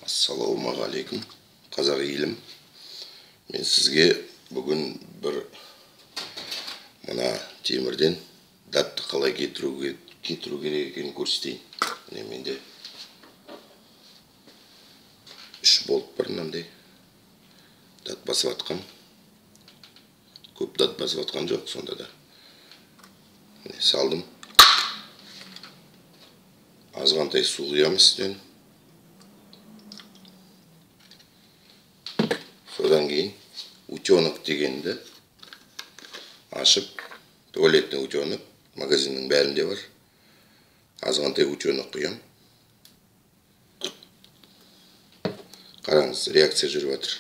Ассалаумағалейкум, қазақ елім. Мен сізге бүгін бір мына темірден датты қалай кетіру керек екенін көрсетейін. Міне менде 3 болт бар, мынандай дат басып атқан. Көп дат басып атқан жоқ, сонда да. Міне салдым. Азғантай су құямыз үстінен. Содан кейін утенок дегенді ашып, туалетный утенок, магазиннің бәрінде бар. Азғантай утенок құям. Қараңыз, реакция жүріп жатыр.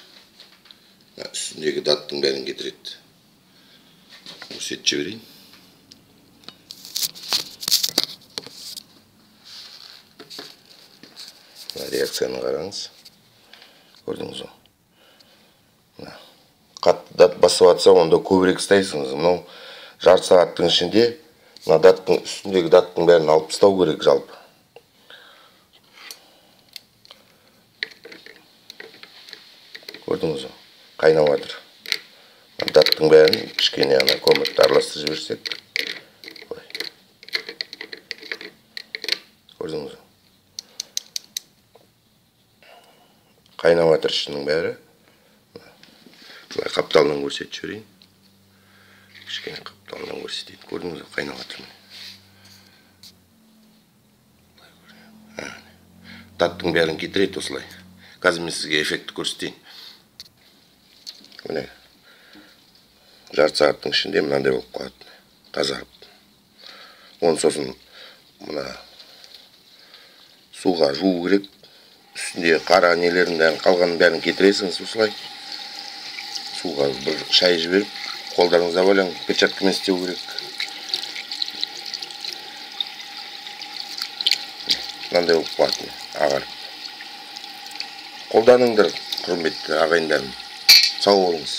Мына үстіндегі даттың бәрін кетіреді. Көрсетіп жіберейін. Мына реакцияны қараңыз. Көрдіңіз ғой. Қатты дат басып атса, онда көбірек ұстайсыңыз. Мынау жарты сағаттың ішінде мына даттың үстіндегі даттың бәрін алып тастау керек жалпы. Көрдіңіз ғой, қайнап жатыр. Мына даттың бәрін кішкене ана көмірді араластырып жіберсек. Көрдіңіз ғой. Қайнап жатыр ішінің бәрі. Былай қапталынан көрсетіп жіберейін. Кішкене қапталынан көрсетейін. Көрдіңіз бе, қайнап жатыр міне. Даттың бәрін кетіреді осылай. Қазір мен сізге эффектті көрсетейін. Міне. Жарты сағаттың ішінде мынандай болып қалады. Тазарып. Оны сосын мына суға жуу керек. Үстінде қара нелердің бәрін, қалғанның бәрін кетіресіңіз осылай. Суға бір шай жіберіп, қолдарыңызға байлаң, перчаткамен істеу керек. Мынандай болып қалады, ағарып. Қолданыңдар, құрметті ағайындарым. Сау болыңыз.